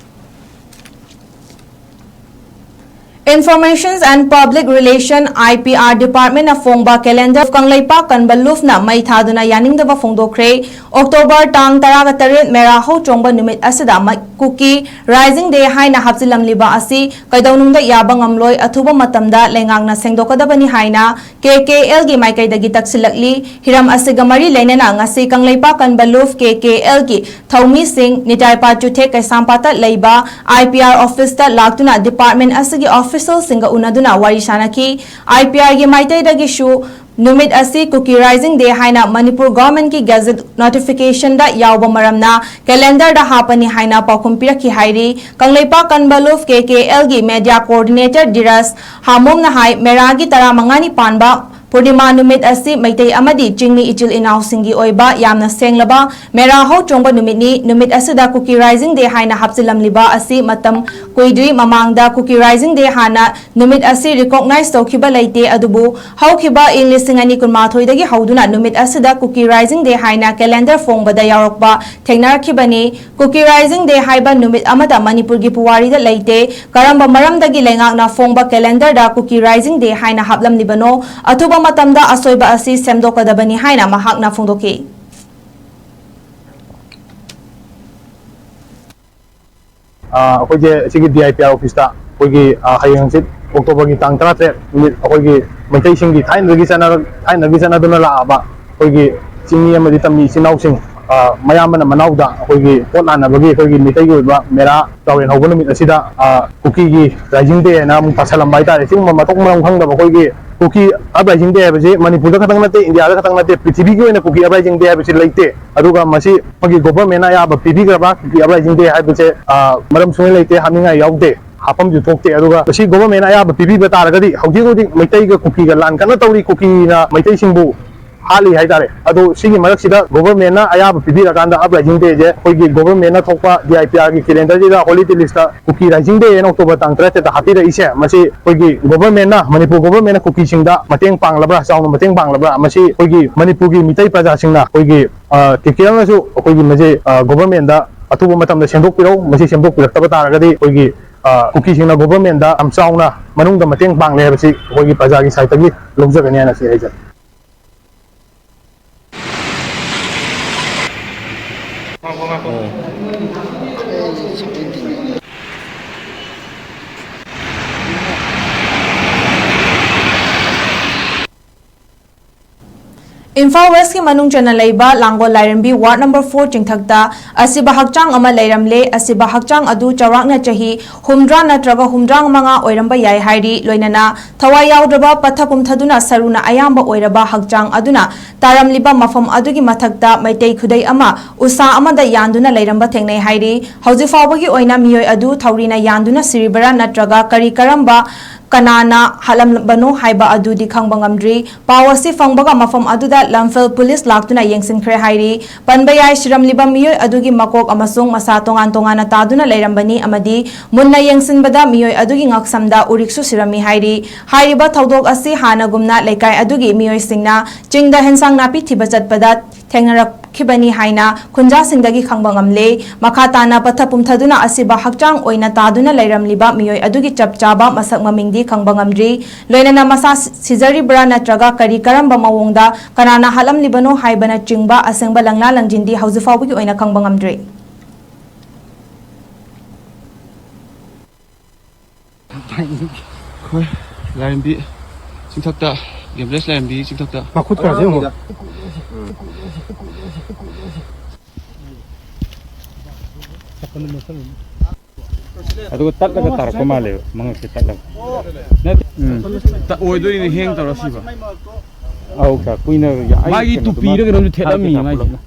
Informations and Public Relation, I P R Departmentꯅ ꯐꯣꯡꯕ calendar ꯀꯪꯂꯩꯄꯥꯛ ꯀꯟꯕ ꯂꯨꯞꯅ ꯃꯩ ꯊꯥꯗꯨꯅ ꯌꯥꯅꯤꯡꯗꯕ ꯐꯣꯡꯗꯣꯛꯈ꯭ꯔꯦ꯫ ꯑꯣꯛꯇꯣꯕꯔ ꯇꯥꯡ ꯇꯔꯥꯒ ꯇꯔꯦꯠ ꯃꯦꯔꯥ ꯍꯧ ꯆꯣꯡꯕ ꯅꯨꯃꯤꯠ ꯑꯁꯤꯗ ꯃ-, ꯀꯨꯀꯤ ꯔꯥꯏꯖꯤꯡ ꯗꯦ ꯍꯥꯏꯅ ꯍꯥꯞꯆꯤꯜꯂꯝꯂꯤꯕ ꯑꯁꯤ ꯀꯩꯗꯧꯅꯨꯡꯗ ꯌꯥꯕ ꯉꯝꯂꯣꯏ꯫ ꯑꯊꯨꯕ ꯃꯇꯝꯗ ꯂꯩꯉꯥꯛꯅ ꯁꯦꯡꯗꯣꯛꯀꯗꯕꯅꯤ ꯍꯥꯏꯅ ꯀꯦ ꯀꯦ ꯑꯦꯜꯒꯤ ꯃꯥꯏꯀꯩꯗꯒꯤ ꯇꯛꯁꯤꯜꯂꯛꯂꯤ꯫ ꯍꯤꯔꯝ ꯑꯁꯤꯒ ꯃꯔꯤ ꯂꯩꯅꯅ ꯉꯁꯤ ꯀꯪꯂꯩꯄꯥꯛ ꯀꯟꯕ ꯂꯨꯞ ꯀꯦ ꯀꯦ ꯑꯦꯜꯒꯤ ꯊꯧꯃꯤꯁꯤꯡ ꯅꯤꯇꯥꯏꯄꯥ ꯆꯨꯊꯦꯛ ꯀꯩꯁꯥꯝꯄꯥꯠꯇ ꯂꯩꯕ ꯑꯥꯏ ꯄꯤ ꯑꯥꯔ ꯑꯣꯐꯤꯁꯇ ꯂꯥꯛꯇꯨꯅ ꯗꯤꯄꯥꯔꯠꯃꯦꯟ ꯑꯁꯤꯒꯤ ꯑꯣꯐꯤꯁꯤꯌꯦꯜꯁꯤꯡꯒ ꯎꯅꯗꯨꯅ ꯋꯥꯔꯤ ꯁꯥꯅꯈꯤ꯫ ꯑꯥꯏ ꯄꯤ ꯑꯥꯔꯒꯤ ꯃꯥꯏꯀꯩꯗꯒꯤꯁꯨ ꯅꯨꯃꯤꯠ ꯑꯁꯤ ꯀꯨꯀꯤ ꯔꯥꯏꯖꯤꯡ ꯗꯦ ꯍꯥꯏꯅ ꯃꯅꯤꯄꯨꯔ ꯒꯚꯔꯟꯃꯦꯟꯠꯀꯤ ꯒꯦꯖꯦꯠ ꯅꯣꯇꯤꯐꯤꯀꯦꯁꯟꯗ ꯌꯥꯎꯕ ꯃꯔꯝꯅ calendar ꯗ ꯍꯥꯞꯄꯅꯤ ꯍꯥꯏꯅ ꯄꯥꯎꯈꯨꯝ ꯄꯤꯔꯛꯈꯤ ꯍꯥꯏꯔꯤ꯫ ꯀꯪꯂꯩꯄꯥꯛ ꯀꯟꯕ ꯂꯨꯞ ꯀꯦ ꯀꯦ ꯑꯦꯜꯒꯤ ꯃꯦꯗꯤꯌꯥ ꯀꯣꯑꯣꯔꯗꯤꯅꯦꯇꯔ ꯙꯤꯔꯥꯖ ꯍꯥꯃꯣꯝꯅ ꯍꯥꯏ, ꯃꯦꯔꯥꯒꯤ ꯇꯔꯥꯃꯉꯥꯅꯤ ꯄꯥꯟꯕ ꯄꯨꯔꯅꯤꯃꯥ ꯅꯨꯃꯤꯠ ꯑꯁꯤ ꯃꯩꯇꯩ ꯑꯃꯗꯤ ꯆꯤꯡꯃꯤ ꯏꯆꯤꯜ ꯏꯅꯥꯎꯁꯤꯡꯒꯤ ꯑꯣꯏꯕ ꯌꯥꯝꯅ ꯁꯦꯡꯂꯕ ꯃꯦꯔꯥ ꯍꯧ ꯆꯣꯡꯕ ꯅꯨꯃꯤꯠꯅꯤ꯫ ꯅꯨꯃꯤꯠ ꯑꯁꯤꯗ ꯀꯨꯀꯤ ꯔꯥꯏꯖꯤꯡ ꯗꯦ ꯍꯥꯏꯅ ꯍꯥꯞꯆꯤꯜꯂꯝꯂꯤꯕ ꯑꯁꯤ ꯃꯇꯝ ꯀꯨꯏꯗ꯭ꯔꯤ꯫ ꯃꯃꯥꯡꯗ ꯀꯨꯀꯤ ꯔꯥꯏꯖꯤꯡ ꯗꯦ ꯍꯥꯟꯅ ꯅꯨꯃꯤꯠ ꯑꯁꯤ recognize ꯇꯧꯈꯤꯕ ꯂꯩꯇꯦ, ꯑꯗꯨꯕꯨ ꯍꯧꯈꯤꯕ ꯏꯪ ꯂꯤꯁꯤꯡ ꯑꯅꯤ ꯀꯨꯟꯃꯥꯊꯣꯏꯗꯒꯤ ꯍꯧꯗꯨꯅ ꯅꯨꯃꯤꯠ ꯑꯁꯤꯗ ꯀꯨꯀꯤ ꯔꯥꯏꯖꯤꯡ ꯗꯦ ꯍꯥꯏꯅ calendar ꯐꯣꯡꯕꯗ ꯌꯥꯎꯔꯛꯄ ꯊꯦꯡꯅꯔꯛꯈꯤꯕꯅꯤ꯫ ꯀꯨꯀꯤ ꯔꯥꯏꯖꯤꯡ ꯗꯦ ꯍꯥꯏꯕ ꯅꯨꯃꯤꯠ ꯑꯃꯠꯇ ꯃꯅꯤꯄꯨꯔꯒꯤ ꯄꯨꯋꯥꯔꯤꯗ ꯂꯩꯇꯦ꯫ ꯀꯔꯝꯕ ꯃꯔꯝꯗꯒꯤ ꯂꯩꯉꯥꯛꯅ ꯐꯣꯡꯕ calendar ꯗ ꯀꯨꯀꯤ ꯔꯥꯏꯖꯤꯡ ꯗꯦ ꯍꯥꯏꯅ ꯍꯥꯞꯂꯝꯂꯤꯕꯅꯣ? ꯑꯊꯨꯕ ꯃꯇꯝꯗ ꯑꯁꯣꯏꯕ ꯑꯁꯤ ꯁꯦꯝꯗꯣꯛꯀꯗꯕꯅꯤ ꯍꯥꯏꯅ ꯃꯍꯥꯛꯅ ꯐꯣꯡꯗꯣꯛꯈꯤ꯫ ꯑ, ꯑꯩꯈꯣꯏꯁꯦ ꯁꯤꯒꯤ ꯗꯤ ꯑꯥꯏ ꯄꯤ ꯑꯥꯔ ꯑꯣꯐꯤꯁꯇ ꯑꯩꯈꯣꯏꯒꯤ, ꯑ, ꯍꯌꯦꯡ ꯍꯪꯆꯤꯠ ꯑꯣꯛꯇꯣꯕꯔꯒꯤ ꯇꯥꯡ ꯇꯔꯥꯇꯔꯦꯠ ꯅꯨꯃꯤꯠ ꯑꯩꯈꯣꯏꯒꯤ ꯃꯩꯇꯩꯁꯤꯡꯒꯤ ꯊꯥꯏꯅꯗꯒꯤ ꯆꯠꯅꯔ-, ꯊꯥꯏꯅꯗꯒꯤ ꯆꯠꯅꯗꯨꯅ ꯂꯥꯛꯑꯕ ꯑꯩꯈꯣꯏꯒꯤ ꯆꯤꯡꯃꯤ ꯑꯃꯗꯤ ꯇꯝꯃꯤ ꯏꯆꯤꯟ ꯏꯅꯥꯎꯁꯤꯡ, ꯑ, ꯃꯌꯥꯝꯕꯅ ꯃꯅꯥꯎꯗ ꯑꯩꯈꯣꯏꯒꯤ ꯄꯣꯠ ꯂꯥꯟꯅꯕꯒꯤ ꯑꯩꯈꯣꯏꯒꯤ ꯃꯤꯇꯩꯒꯤ ꯑꯣꯏꯕ ꯃꯦꯔꯥ ꯇꯧꯔꯦꯟ ꯍꯧꯕ ꯅꯨꯃꯤꯠ ꯑꯁꯤꯗ, ꯑ, ꯀꯨꯀꯤꯒꯤ ꯔꯥꯏꯖꯤꯡ ꯗꯦ ꯍꯥꯏꯅ ꯑꯃꯨꯛ ꯇꯥꯁꯜꯂꯝꯕ ꯍꯥꯏꯇꯥꯔꯦ꯫ ꯁꯤꯒꯨꯝꯕ ꯃꯊꯣꯡ ꯃꯔꯝ ꯈꯪꯗꯕ ꯑꯩꯈꯣꯏꯒꯤ ꯀꯨꯀꯤ ꯑꯞꯔꯥꯏꯖꯤꯡ ꯗꯦ ꯍꯥꯏꯕꯁꯤ ꯃꯅꯤꯄꯨꯔꯗ ꯈꯛꯇꯪ ꯅꯠꯇꯦ, ꯏꯟꯗꯤꯌꯥꯗ ꯈꯛꯇꯪ ꯅꯠꯇꯦ, ꯄ꯭ꯔꯤꯊꯤꯕꯤꯒꯤ ꯑꯣꯏꯅ ꯀꯨꯀꯤ ꯑꯞꯔꯥꯏꯖꯤꯡ ꯗꯦ ꯍꯥꯏꯕꯁꯤ ꯂꯩꯇꯦ꯫ ꯑꯗꯨꯒ ꯃꯁꯤ ꯑꯩꯈꯣꯏꯒꯤ ꯒꯣꯕꯔꯃꯦꯟꯅ ꯑꯌꯥꯕ ꯄꯤꯕꯤꯈ꯭ꯔꯕ ꯀꯨꯀꯤ ꯑꯞꯔꯥꯏꯖꯤꯡ ꯗꯦ ꯍꯥꯏꯕꯁꯦ, ꯑ, ꯃꯔꯝ ꯁꯨꯡꯂꯩ ꯂꯩꯇꯦ, ꯍꯥꯞꯅꯤꯡꯉꯥꯏ ꯌꯥꯎꯗꯦ꯫ ꯍꯥꯞꯐꯝꯁꯨ ꯊꯣꯛꯇꯦ꯫ ꯑꯗꯨꯒ ꯃꯁꯤ ꯒꯣꯕꯔꯃꯦꯟꯅ ꯑꯌꯥꯕ ꯄꯤꯕꯤꯕ ꯇꯥꯔꯒꯗꯤ ꯍꯧꯖꯤꯛ ꯍꯧꯖꯤꯛ ꯃꯩꯇꯩꯒ ꯀꯨꯀꯤꯒ ꯂꯥꯟ ꯀꯟꯅ ꯇꯧꯔꯤ, ꯀꯨꯀꯤꯅ ꯃꯩꯇꯩꯁꯤꯡꯕꯨ ꯍꯥꯠꯂꯤ ꯍꯥꯏꯇꯥꯔꯦ꯫ ꯑꯗꯣ ꯁꯤꯒꯤ ꯃꯔꯛꯁꯤꯗ ꯒꯣꯕꯔꯃꯦꯟꯅ ꯑꯌꯥꯕ ꯄꯤꯕꯤꯔꯀꯥꯟꯗ ꯑꯞꯔꯥꯏꯖꯤꯡ ꯗꯦꯁꯦ ꯑꯩꯈꯣꯏꯒꯤ ꯒꯣꯕꯔꯃꯦꯟꯅ ꯊꯣꯛꯄ ꯗꯤ ꯑꯥꯏ ꯄꯤ ꯑꯥꯔꯒꯤ ꯀꯦꯂꯦꯟꯗꯔꯁꯤꯗ holiday list Kuki rising day ꯍꯥꯏꯅ ꯑꯣꯛꯇꯣꯕꯔ ꯇꯥꯡ ꯇꯔꯥꯇꯔꯦꯠꯇ ꯍꯥꯞꯄꯤꯔꯛꯏꯁꯦ, ꯃꯁꯤ ꯑꯩꯈꯣꯏꯒꯤ ꯒꯣꯕꯔꯃꯦꯟꯅ, ꯃꯅꯤꯄꯨꯔ ꯒꯣꯕꯔꯃꯦꯟꯅ ꯀꯨꯀꯤꯁꯤꯡꯗ ꯃꯇꯦꯡ ꯄꯥꯡꯂꯕ꯭ꯔꯥ, ꯆꯥꯎꯅ ꯃꯇꯦꯡ ꯄꯥꯡꯂꯕ꯭ꯔꯥ, ꯃꯁꯤ ꯑꯩꯈꯣꯏꯒꯤ ꯃꯅꯤꯄꯨꯔꯒꯤ ꯃꯤꯇꯩ ꯄ꯭ꯔꯖꯥꯁꯤꯡꯅ ꯑꯩꯈꯣꯏꯒꯤ, ꯑ, ꯀꯦ ꯀꯦ ꯑꯦꯜꯅꯁꯨ ꯑꯩꯈꯣꯏꯒꯤ ꯃꯁꯤ, ꯑ, ꯒꯣꯕꯔꯃꯦꯟꯗ ꯑꯊꯨꯕ ꯃꯇꯝꯗ ꯁꯦꯝꯗꯣꯛꯄꯤꯔꯛꯎ꯫ ꯃꯁꯤ ꯁꯦꯝꯗꯣꯛꯄꯤꯔꯛꯇꯕ ꯇꯥꯔꯒꯗꯤ ꯑꯩꯈꯣꯏꯒꯤ, ꯑ, ꯀꯨꯀꯤꯁꯤꯡꯅ ꯒꯣꯕꯔꯃꯦꯟꯗ ꯌꯥꯝ ꯆꯥꯎꯅ ꯃꯅꯨꯡꯗ ꯃꯇꯦꯡ ꯄꯥꯡꯂꯦ ꯍꯥꯏꯕꯁꯤ ꯑꯩꯈꯣꯏꯒꯤ ꯄ꯭ꯔꯖꯥꯒꯤ ꯁꯥꯏꯠꯇꯒꯤ ꯂꯧꯖꯒꯅꯤ ꯍꯥꯏꯅ ꯁꯤ ꯍꯥꯏꯖꯔꯤ꯫ ꯏꯝꯐꯥꯜ ꯋꯦꯁꯀꯤ ꯃꯅꯨꯡ ꯆꯟꯅ ꯂꯩꯕ ꯂꯥꯡꯒꯣꯜ ꯂꯥꯏꯔꯦꯝꯕꯤ ꯋꯥꯔꯗ ꯅꯝꯕꯔ ꯐꯣꯔ ꯆꯤꯡꯊꯛꯇ ꯑꯁꯤꯕ ꯍꯛꯆꯥꯡ ꯑꯃ ꯂꯩꯔꯝꯂꯦ꯫ ꯑꯁꯤꯕ ꯍꯛꯆꯥꯡ ꯑꯗꯨ ꯆꯥꯎꯔꯥꯛꯅ ꯆꯍꯤ ꯍꯨꯝꯗ꯭ꯔꯥ ꯅꯠꯇ꯭ꯔꯒ ꯍꯨꯝꯗ꯭ꯔꯥ ꯃꯉꯥ ꯑꯣꯏꯔꯝꯕ ꯌꯥꯏ ꯍꯥꯏꯔꯤ꯫ ꯂꯣꯏꯅꯅ ꯊꯋꯥꯏ ꯌꯥꯎꯗ꯭ꯔꯕ, ꯄꯠꯊ ꯄꯨꯝꯊꯗꯨꯅ ꯁꯔꯨꯅ ꯑꯌꯥꯝꯕ ꯑꯣꯏꯔꯕ ꯍꯛꯆꯥꯡ ꯑꯗꯨꯅ ꯇꯥꯔꯝꯂꯤꯕ ꯃꯐꯝ ꯑꯗꯨꯒꯤ ꯃꯊꯛꯇ ꯃꯩꯇꯩ ꯈꯨꯗꯩ ꯑꯃ ꯎꯁꯥ ꯑꯃꯗ ꯌꯥꯟꯗꯨꯅ ꯂꯩꯔꯝꯕ ꯊꯦꯡꯅꯩ ꯍꯥꯏꯔꯤ꯫ ꯍꯧꯖꯤꯛ ꯐꯥꯎꯕꯒꯤ ꯑꯣꯏꯅ ꯃꯤꯑꯣꯏ ꯑꯗꯨ ꯊꯧꯔꯤꯅ ꯌꯥꯟꯗꯨꯅ ꯁꯤꯔꯤꯕꯔꯥ ꯅꯠꯇ꯭ꯔꯒ ꯀꯔꯤ ꯀꯔꯝꯕ ꯀꯅꯥꯅ ꯍꯥꯠꯂꯝꯕꯅꯣ ꯍꯥꯏꯕ ꯑꯗꯨꯗꯤ ꯈꯪꯕ ꯉꯝꯗ꯭ꯔꯤ꯫ ꯄꯥꯎ ꯑꯁꯤ ꯐꯪꯕꯒ ꯃꯐꯝ ꯑꯗꯨꯗ ꯂꯝꯐꯦꯜ ꯄꯨꯂꯤꯁ ꯂꯥꯛꯇꯨꯅ ꯌꯦꯡꯁꯤꯟꯈ꯭ꯔꯦ ꯍꯥꯏꯔꯤ꯫ ꯄꯟꯕ ꯌꯥꯏ, ꯁꯤꯔꯝꯂꯤꯕ ꯃꯤꯑꯣꯏ ꯑꯗꯨꯒꯤ ꯃꯀꯣꯛ ꯑꯃꯁꯨꯡ ꯃꯁꯥ ꯇꯣꯉꯥꯟ ꯇꯣꯉꯥꯟꯅ ꯇꯥꯗꯨꯅ ꯂꯩꯔꯝꯕꯅꯤ ꯑꯃꯗꯤ ꯃꯨꯟꯅ ꯌꯦꯡꯁꯤꯟꯕꯗ ꯃꯤꯑꯣꯏ ꯑꯗꯨꯒꯤ ꯉꯛꯁꯝꯗ ꯎꯔꯤꯛꯁꯨ ꯁꯤꯔꯝꯃꯤ ꯍꯥꯏꯔꯤ꯫ ꯍꯥꯏꯔꯤꯕ ꯊꯧꯗꯣꯛ ꯑꯁꯤ ꯍꯥꯟꯅꯒꯨꯝꯅ ꯂꯩꯀꯥꯏ ꯑꯗꯨꯒꯤ ꯃꯤꯑꯣꯏꯁꯤꯡꯅ ꯆꯤꯡꯗ ꯍꯦꯟꯁꯥꯡ ꯅꯥꯄꯤ ꯊꯤꯕ ꯆꯠꯄꯗ ꯊꯦꯡꯅꯔꯛꯈꯤꯕꯅꯤ ꯍꯥꯏꯅ ꯈꯨꯟꯖꯥꯁꯤꯡꯗꯒꯤ ꯈꯪꯕ ꯉꯝꯂꯦ꯫ ꯃꯈꯥ ꯇꯥꯅ ꯄꯠꯊ ꯄꯨꯝꯊꯗꯨꯅ ꯑꯁꯤꯕ ꯍꯛꯆꯥꯡ ꯑꯣꯏꯅ ꯇꯥꯗꯨꯅ ꯂꯩꯔꯝꯂꯤꯕ ꯃꯤꯑꯣꯏ ꯑꯗꯨꯒꯤ ꯆꯞ ꯆꯥꯕ ꯃꯁꯛ ꯃꯃꯤꯡꯗꯤ ꯈꯪꯕ ꯉꯝꯗ꯭ꯔꯤ꯫ ꯂꯣꯏꯅꯅ ꯃꯁꯥ ꯁꯤꯖꯔꯤꯕ꯭ꯔꯥ ꯅꯠꯇ꯭ꯔꯒ ꯀꯔꯤ ꯀꯔꯝꯕ ꯃꯑꯣꯡꯗ ꯀꯅꯥꯅ ꯍꯥꯠꯂꯝꯂꯤꯕꯅꯣ ꯍꯥꯏꯕꯅꯆꯤꯡꯕ ꯑꯁꯦꯡꯕ ꯂꯪꯂꯥ ꯂꯪꯖꯤꯟꯗꯤ ꯍꯧꯖꯤꯛ ꯐꯥꯎꯕꯒꯤ ꯑꯣꯏꯅ ꯈꯪꯕ ꯉꯝꯗ꯭ꯔꯤ꯫ ꯑꯩꯈꯣꯏ ꯂꯥꯏꯔꯦꯝꯕꯤ ꯆꯤꯡꯊꯛꯇ, ꯒꯦꯝꯕ꯭ꯂꯦꯁ ꯂꯥꯏꯔꯦꯝꯕꯤ ꯆꯤꯡꯊꯛꯇ꯫ ꯃꯈꯨꯠꯀꯥꯁꯦ ꯌꯦꯡꯉꯣ꯫ ꯑꯗꯨꯒ ꯇꯠꯂꯒ ꯇꯥꯔꯛꯄ ꯃꯥꯜꯂꯦꯕ, ꯃꯉꯛꯁꯦ ꯇꯠꯂꯒ꯫ ꯅꯠꯇꯦ꯫ ꯎꯝ꯫ ꯇ-, ꯑꯣꯏꯗꯣꯏꯅꯦ, ꯍꯦꯡ ꯇꯧꯔ ꯁꯤꯕ꯫ ꯑꯧ, ꯀꯌꯥ ꯀꯨꯏꯅ ꯌꯥ-, ꯑꯩ ꯃꯥꯒꯤ ꯀꯩꯅꯣꯗꯨꯃ ꯇꯨꯄꯤꯔ ꯀꯩꯅꯣꯝꯁꯨ ꯊꯦꯠꯂꯝꯃꯤ ꯍꯥꯞꯄꯨ꯫ ꯃꯥꯏꯁꯦ꯫